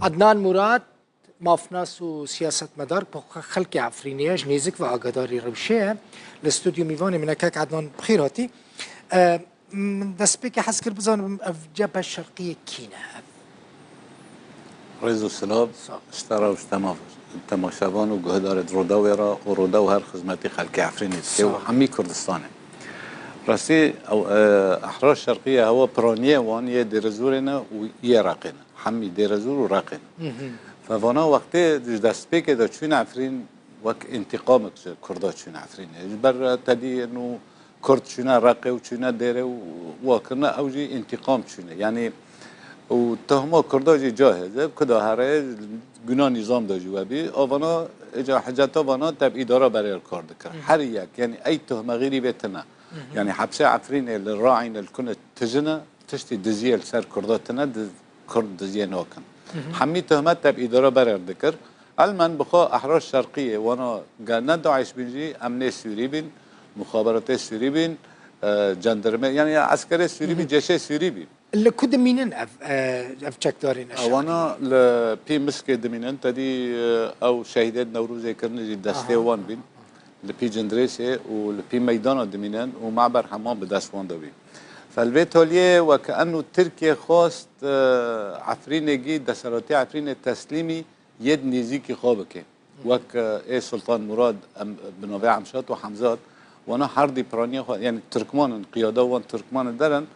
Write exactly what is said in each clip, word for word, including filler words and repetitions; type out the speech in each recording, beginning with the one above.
Ednan Murad, mafnas û siyasetmedar, bi xwe xelkê Efrînê ye, ji nêzik ve agadarî rewşê ye. Li stûdyo mîvanê min e, kek Ednan, bi xêr hatî. E, min destpêkê hez kir bizanim ev Cebhe Şerqiyê kî ne? Rêz û silav Sağ ol. Ji te re û ji tema-, temaşevan û guhdarê di Rûdawê re û Rûdaw her xizmetî xelkê Efrînê dike û Sağ ol. Hemî Kurdistanê. Rastî, ew, e, Ehrar Şerqiyê hewa piraniyê wan yê Dêrezûrê ne û yê Reqê ne. Hemî Dêrezûr û Reqê ne. Hı hı. Fe vana wextê ji destpêkê de çûne Efrîn wek întîqamek ji Kurda çûne Efrînê. Ji ber te dî nû Kurd çûne Reqê û çûne Dêrê û wa kirine, ew jî întîqam çûne. Yanî û tohma Kurda jî cahê ze, kuda here guna nîzam de jî we bî. Avana, êca hiceta vana teb îdara berê kar dikir. Hı hı. Her yek, yanî ey tohme xîrî vê tine. Hı hı. Yanî hepsê Efrînê li Raîne li kune tijine, tiştî diziyê li ser Kurda tine, di-, Kurd diziyê nakin. Hı hı. Hemî tohmet teb îdara berê dikir. Elmen bi xwe Ehrar Şerqiyê, wana ge ne DAIŞ bîn jî, emnê Sûrî bîn, muxaberatê Sûrî bîn, e, cendirme, yanî ya eskerê Sûrî bî, Hı hı. ceşê Sûrî bî. Li ku dimînin ev, e, ev çekdarên Eşarî? Wana li Pî Miskê dimînin, te dî, e, ew şehîdê Newrozê kirine jî destê Aha. wan bîn. Li Pî Cindirêsê û li Pî Meydana dimînin û Maber Hemam bi dest wan de bî. Fe li vê taliyê weke eno Tirkiye xwest, e, Efrînê gî, deseratiya Efrînê teslîmî yê di nêzîkî xwe bike. Wek, e, ê Sultan Murad, em, bi navê Emşat û Hemzat, wana her dî piraniya xwe, yanî Tirkman in, qiyada wan Tirkman in der in,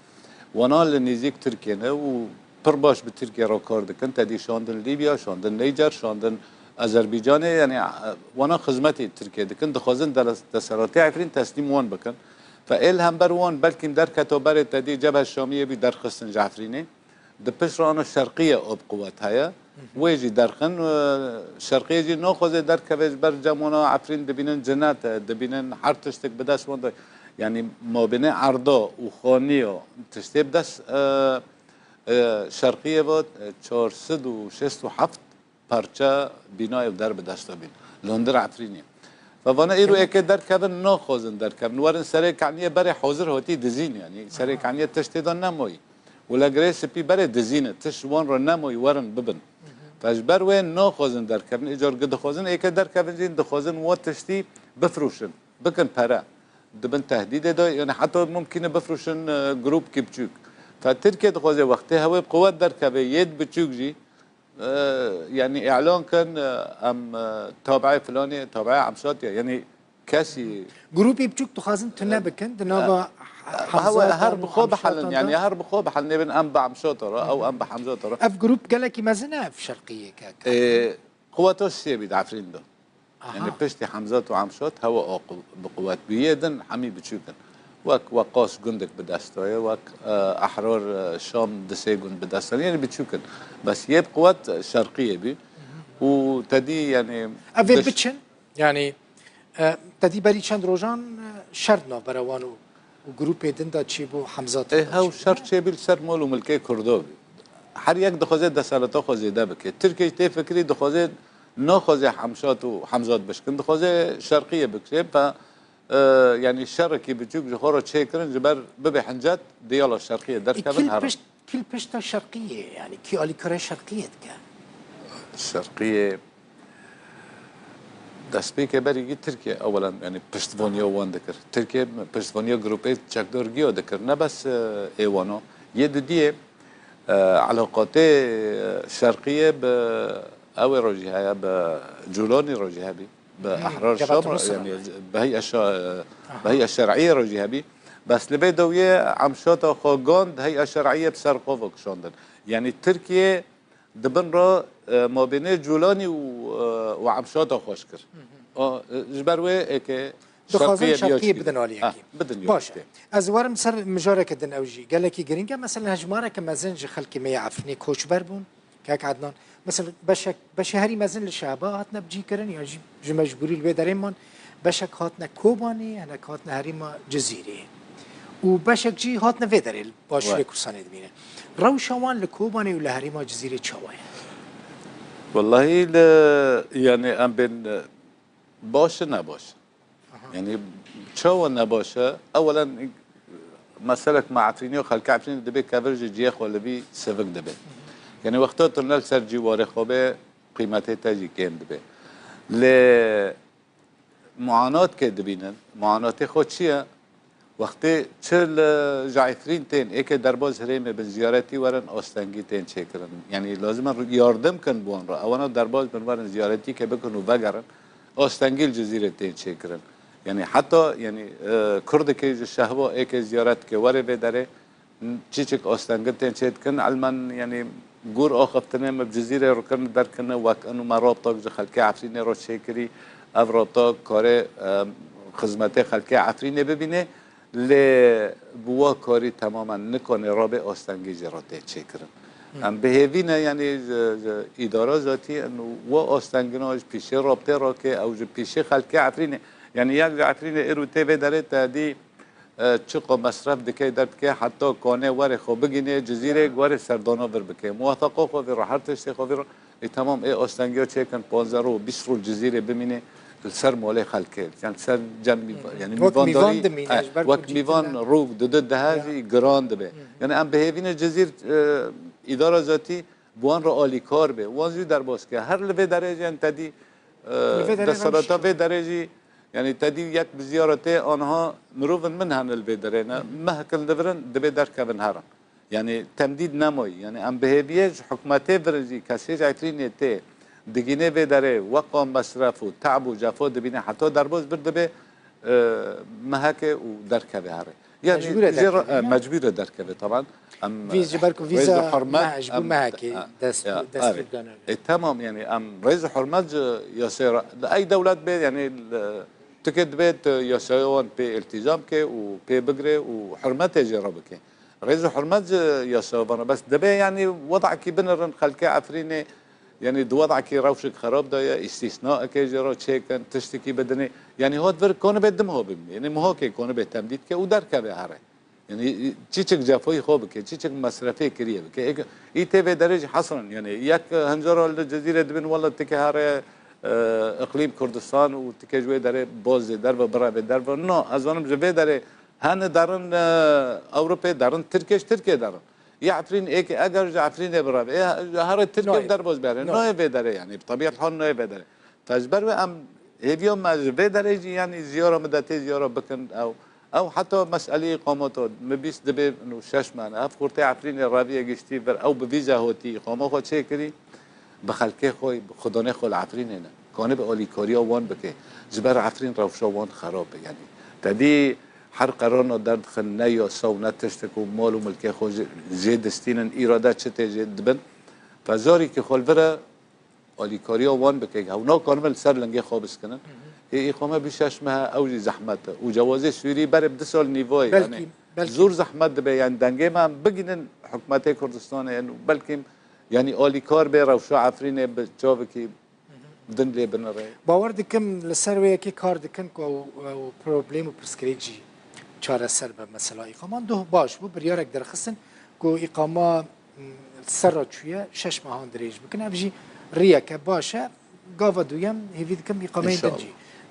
wana li nêzîk Tirkiye ne û pir baş bi Tirkiye re kar dikin. Te dî şandin Lîbya, şandin Nîcer, şandin Azerbaycanê, yanî, e, wana xizmetê Tirkiye dikin, dixwazin dere-, deseratiya Efrîn teslîm wan bikin. Fe ê li hember wan belkî derketo berê te dî Cebhe Şamiyê bî derxistin ji Efrînê. Di pişt re ana Şerqiye û bi quwet heye. Wê jî derxin, e, Şerqiye jî naxwaze derkeve ji ber cem wana Efrîn dibînin cinet e, dibînin her tiştek bi dest wan de. Yanî mabênê erda û xaniya tiştê bi dest, e, e, Şerqiye ve, e, çar sed û şêst û heft parça bînayê der bi dest de bîn. Li hundir Efrînê. Ve vana îro Demê êkê derkevin, naxwazin derkevin. Werin serê kaniyê berê hazir hatî dizîn, yanî serê kaniyê tiştê de nemayî. Û legirê spî berê dizîne, tişt wan re nemayî, werin bibin. Hı hı. Fe ji ber wê naxwazin derkevin. Îcar gi dixwazin êkê derkevin jî dixwazin wa tiştî bifroşin, bikin pere. Dibin tehdîdê de, yanî heta mumkîne bifroşin, e, grûpkî biçûk. Fe Tirkiye dixwaze wextê hewê bi quwet derkeve, yê di biçûk jî, e, yanî îlan kin, e, em, e, tabiê filanê, tabiê Emşatê, yanî kesî Grûpê biçûk dixwazin tune bikin, di nava E, Hemzat hewe her an bi xwe Emşat bihelin, an yanî de. Her bi xwe bihelin, nêbin em bi Emşata re, ew em bi Hemzata re. Ev grûp gelekî mezin e, ev Şerqiyê ke, ke. E, quweta sê bî di Efrîn de. Aha. Yanî piştî Hemzat û Emşat hewe a qu-, bi quwet bû. Yê din hemî biçûk in. Wek Weqas gundek bi dest de ye, wek, e, Ehrar, e, Şam di sê gund bi dest de ye. Yanî biçûk in. Bes yê bi quwet Şerqiyê bî. Û te dî, yanî Ev ê diş- biçin? Yanî, e, te dî berî çend rojan, e, şer di navbera wan û, û grûpê din de çêbû, Hemzat Ê, da hew çêbû. Şer çêbî li ser mal û milkê Kurdo bî. Her yek dixwaze deserata xwe zêde bike. Tirkiye jî tê fikirî dixwaze, naxwaze Hemşat û Hemzat bişkin, dixwaze Şerqiyê bikişê. Pe, e, yanî şerekî biçûk ji xwe re çêkirin, ji ber bibe hincet, diyala Şerqiyê Ê, derkevin kî li herin. Pişt, kî li pişta Şerqiyê, yanî kî alîkariya Şerqiyê dike? Şerqiyê destpêkê berî gî Tirkiye ewelen, yanî piştvaniya wan dikir. Tirkiye piştvaniya grûpê çekdar giya dikir. Ne bes, e, ê wana. Yê didiyê, e, elaqatê Şerqiyê bi ew ê rojî heye, bi Cûlanî rojî hebî. Bi Hmm, Ehrar Cebhet Şam, Nusra. Yanî bi hey'a şa-, Aha. bi hey'a şer'iyê re jî hebî. Bes li vê dawiyê Emşata xwe gand, hey'a şer'iyê bi ser xwe ve kişandin. Yanî Tirkiye di bin re, e, mabênê Cûlanî û, e, û Emşata xweş kir. Hı hı. O, e, ji ber wê êkê Dixwazin Şerqiyê Şerqiyê biya bidin aliyekî. Ha, bidin Baş e. Yekî. Ez werim ser mijareke din ew jî. Gelekî girîng e. Mesela hejmareke mezin ji xelkê me yê Efrînê koçber bûn. Kek Ednan, mesela beşek, beşê herî mezin li Şehba hatine bicîkirin, ya jî ji mecbûrî li wê derê man, beşek hatine Kobanê, hinek hatine herêma Cizîrê û beşek jî hatine vê derê li Başûrê Kurdistanê dimîne. Rewşa wan li Kobanê û li herêma Cizîrê çawa ye? Wellahî li, yanî em bên, e, baş e, ne baş e. Aha. Yanî çawa nebaş e? Ewelen meselek me Efrînî û xelkê Efrînî dibê kevir ji cihê xwe li vî sivik dibe. Yani wexta tu ne li ser cî warê xwe be, qîmetê te jî kêm dibe. Lê muanat ke dibînin, muanatê xwe çi ye? Wextê çi li ji Efrîn tên, ê ke derbaz Hirêmê bin ziyaretî werin, astengî tên çêkirin. Yani lazim e yardim kin bi wan re. Ewana derbaz bin werin ziyaretî ke bikin û vegerin, astengî li Cizîrê tên çêkirin. Yani heta yani e, Kurdekê ji Şehba ê ke ziyaret ke were vê derê, çiçik astengî tên çêdikin. Elmen yani gor axiftinê me bi Cizîrê re kirin derkirine, wek ino me rabtak ji xelkê Efrînê re çêkirî. Ev rabta karê e, xizmetê xelkê Efrînê bibîne. Lê bi wa karî temamen nikane rabe, astengî jê re tê çêkirin. Em bi hêvî ne, yani ji, ji îdara zatî ên wa astengina ji pîşê rabtê rake ew ji pîşê xelkê Efrînê. Yani yek ji Efrînê îro tê vê derê te dî e, çiqo mesref dike, derdike, heta kane were xwe bigîne Cizîrê, were serdana vir bike. Muwafeqa xwe vî re, her tiştê xwe vî re. Ê temam, ê astengiya çêkin, panzdeh roj, bîst roj Cizîrê bimîne, li ser malê xelkê, yani ser cem mîvan, yani Wek mîvandarî, mîvan dimîne, e, ji ber wek ku mîvan cî rûv dide dehe Ya. jî giran dibe. Yani em bi hêvî ne Cizîr, e, îdara zatî bi wan re alîkar be, wan jî derbas ke. Her li vê derê jî, yani te dî, e, Li vê derê deserata rewş. vê derê jî, yani te dî yek bi ziyaretê anha mirovin min hene li vê derê ne. Mehek li divirin, dibê derkevin herin. Yani temdîd nemayî. Yani em bi hêviyê ji hikûmetê vir jî kesê ji Efrînê tê digînê vê derê, weqa mesref û te'b û cefa dibîne, heta derbas bir dibe, e, meheke û derkeve here. Yani Mecbûr e jê re, derkeve, e, ne? mecbûr e derkeve, taban. Em, Vîz ji ber ku rêz û vîza hurmet, meh ji bo em, mehekê e, dest, ya, destûr erê. dane. E, tamam, yani em rêz û hurmet ji yasê re, li ey dewlet bê, yani li, tu ke dibê tu yasaya wan pê îltîzam ke û pê bigire û hurmetê jê re bike. Rêz û hurmet ji yasaya van re. Bes dibe, yani wedakî binirin xelkê Efrînê, yani di wedakî rewşek xerab de ye, îstîsnaeke jê re çêkin, tiştekî bidinê. Yani hot vir konibe dimho bimîne. Yani mihokê konibe temdîd ke û derkeve here. Yani çiçik cefayî xwe bike, çiçik mesrefê kiriye bike. Ê, î tê vê derê jî hesran, yani yek hincara li Cizîrê dibin, wela tike here, e, iqlîm Kurdistan û tike ji wê derê boz zê derve, bireve derve. No, ez zanim ji vê derê hene derin, e, Ewropê derin, Tirkê ji Tirkê derin. Ya Efrîn ê ke eger ji Efrînê bireve, ê, ji here Tirkê Nayê. derbaz bere. No. Nayê vê derê, yani bi tebîet hal nayê vê derê. Te ji ber wê em hêviya me ji vê derê jî, yani ziyara me de tê ziyara bikin ew. Ew heta meseleyê îqamata me bîst dibê û şeş mane. Ev xurtê Efrînê reviye giştî vir, ew bi vîza hotî îqama xwe çêkirî, bi xelkê xwe, bi xwedanê xwe li Efrînê ne. Kanibe alîkariya wan bike. Ji ber Efrîn rewşa wan xerab e. Yani te dî her qerarna derdixin, ne yasa û ne tiştek û mal û milkê xwe jê, jê distînin, îrade çi tê jê dibin. Fe zarî ki xwe li vir e, alîkariya wan bike. Hew nakaribin li ser lingê xwe biskinin. Ê, îqame bî şeş meh e, ew jî zehmet e. Û cewazê Sûrî berê bi du sal nîvoyê, Belkî, yani belkî. zor zehmet dibe. Yani dengê me em bigînin hikûmetê Kurdistanê, yani belkî, yani alîkar bê rewşa Efrînê bi çavekî din lê binire. Bawer dikim li ser wê yekê kar dikin ku ew, ew problem û pirsgirêk jî çareser be mesela îqaman. Doh baş bû, biryarek derxistin ku îqama, m, ser re çûye şeş mehan dirêj bikin. Ev jî riyeke baş e. Gava duyem hêvî dikim îqameyên din jî İnşallah.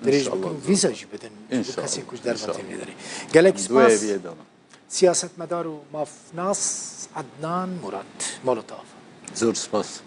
dirêj bikin û İnşallah. vîza jî bidin ji bo İnşallah. kesên ku ji derve İnşallah. tên lê derê. Gelek Em duê spas. hêviyê dana. Siyasetmedar û mafnas Ednan Murat. Molotov. Zor spas.